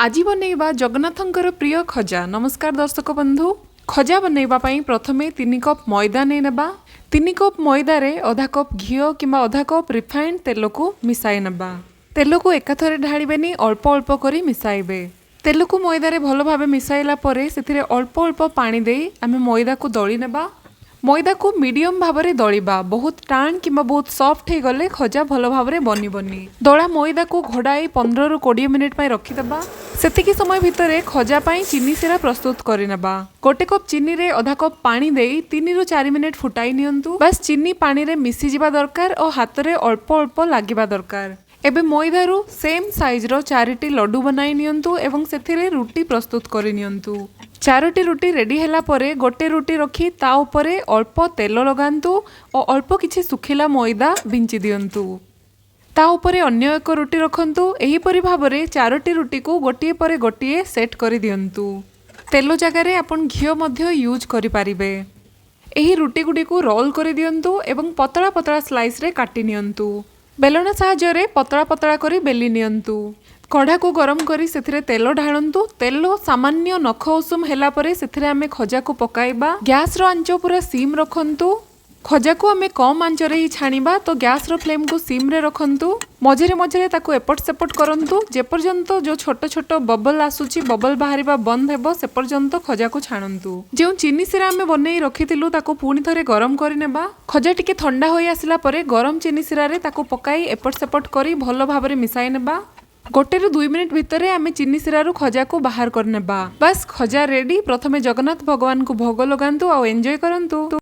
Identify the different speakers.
Speaker 1: ଆଜି ବନେଇବା ଜଗନ୍ନାଥଙ୍କର ପ୍ରିୟ ଖଜା। ନମସ୍କାର ଦର୍ଶକ ବନ୍ଧୁ। ଖଜା ବନେଇବା ପାଇଁ ପ୍ରଥମେ 3 କପ୍ ମଇଦା ନେଇ ନେବା। 3 କପ୍ ମଇଦାରେ ଅଧା କପ୍ ଘିଅ କିମ୍ବା ଅଧା କପ୍ ରିଫାଇଣ୍ଡ ତେଲକୁ ମିଶାଇ ନେବା। ତେଲକୁ ଏକାଥରେ ଢାଳିବେନି, ଅଳ୍ପ ଅଳ୍ପ କରି ମିଶାଇବେ। ତେଲକୁ ମଇଦାରେ ଭଲ ଭାବେ ମିଶାଇଲା ପରେ ସେଥିରେ ଅଳ୍ପ ଅଳ୍ପ ପାଣି ଦେଇ ଆମେ ମଇଦାକୁ ଦଳି ନେବା। ମଇଦାକୁ ମିଡ଼ିୟମ୍ ଭାବରେ ଦଳିବା। ବହୁତ ଟାଣ କିମ୍ବା ବହୁତ ସଫ୍ଟ ହେଇଗଲେ ଖଜା ଭଲ ଭାବରେ ବନିବନି। ଦଳା ମଇଦାକୁ ଘୋଡ଼ାଇ 15ରୁ 20 ମିନିଟ୍ ପାଇଁ ରଖିଦେବା। ସେତିକି ସମୟ ଭିତରେ ଖଜା ପାଇଁ ଚିନି ଶିରା ପ୍ରସ୍ତୁତ କରିନେବା। 1 କପ୍ ଚିନିରେ ଅଧା କପ୍ ପାଣି ଦେଇ 3ରୁ 4 ମିନିଟ୍ ଫୁଟାଇ ନିଅନ୍ତୁ। ବାସ୍, ଚିନି ପାଣିରେ ମିଶିଯିବା ଦରକାର ଓ ହାତରେ ଅଳ୍ପ ଅଳ୍ପ ଲାଗିବା ଦରକାର। ଏବେ ମଇଦାରୁ ସେମ୍ ସାଇଜ୍ର ଚାରିଟି ଲଡୁ ବନାଇ ନିଅନ୍ତୁ ଏବଂ ସେଥିରେ ରୁଟି ପ୍ରସ୍ତୁତ କରି ନିଅନ୍ତୁ। ଚାରୋଟି ରୁଟି ରେଡି ହେଲା ପରେ ଗୋଟେ ରୁଟି ରଖି ତା ଉପରେ ଅଳ୍ପ ତେଲ ଲଗାନ୍ତୁ ଓ ଅଳ୍ପ କିଛି ଶୁଖିଲା ମଇଦା ବିଞ୍ଚି ଦିଅନ୍ତୁ। ତା ଉପରେ ଅନ୍ୟ ଏକ ରୁଟି ରଖନ୍ତୁ। ଏହିପରି ଭାବରେ ଚାରୋଟି ରୁଟିକୁ ଗୋଟିଏ ପରେ ଗୋଟିଏ ସେଟ୍ କରିଦିଅନ୍ତୁ। ତେଲ ଜାଗାରେ ଆପଣ ଘିଅ ମଧ୍ୟ ୟୁଜ୍ କରିପାରିବେ। ଏହି ରୁଟି ଗୁଡ଼ିକୁ ରୋଲ୍ କରିଦିଅନ୍ତୁ ଏବଂ ପତଳା ପତଳା ସ୍ଲାଇସ୍ରେ କାଟି ନିଅନ୍ତୁ। ବେଲଣା ସାହାଯ୍ୟରେ ପତଳା ପତଳା କରି ବେଲି ନିଅନ୍ତୁ। କଢ଼ାକୁ ଗରମ କରି ସେଥିରେ ତେଲ ଢାଳନ୍ତୁ। ତେଲ ସାମାନ୍ୟ ନଖ ଉଷୁମ ହେଲା ପରେ ସେଥିରେ ଆମେ ଖଜାକୁ ପକାଇବା। ଗ୍ୟାସର ଆଞ୍ଚ ପୁରା ସିମ୍ ରଖନ୍ତୁ। ଖଜାକୁ ଆମେ କମ୍ ଆଞ୍ଚରେ ହିଁ ଛାଣିବା, ତ ଗ୍ୟାସର ଫ୍ଲେମ୍କୁ ସିମ୍ରେ ରଖନ୍ତୁ। ମଝିରେ ମଝିରେ ତାକୁ ଏପଟ ସେପଟ କରନ୍ତୁ। ଯେପର୍ଯ୍ୟନ୍ତ ଯେଉଁ ଛୋଟ ଛୋଟ ବବଲ୍ ଆସୁଛି, ବବଲ୍ ବାହାରିବା ବନ୍ଦ ହେବ, ସେ ପର୍ଯ୍ୟନ୍ତ ଖଜାକୁ ଛାଣନ୍ତୁ। ଯେଉଁ ଚିନି ଶିରା ଆମେ ବନେଇ ରଖିଥିଲୁ, ତାକୁ ପୁଣି ଥରେ ଗରମ କରିନେବା। ଖଜା ଟିକେ ଥଣ୍ଡା ହୋଇ ଆସିଲା ପରେ ଗରମ ଚିନି ଶିରାରେ ତାକୁ ପକାଇ ଏପଟ ସେପଟ କରି ଭଲ ଭାବରେ ମିଶାଇ ନେବା। 1ରୁ 2 ମିନିଟ୍ ଭିତରେ ଆମେ ଚିନି ଶିରାରୁ ଖଜାକୁ ବାହାର କରିନେବା। ବାସ୍, ଖଜା ରେଡି। ପ୍ରଥମେ ଜଗନ୍ନାଥ ଭଗବାନଙ୍କୁ ଭୋଗ ଲଗାନ୍ତୁ ଆଉ ଏନ୍ଜୟ କରନ୍ତୁ।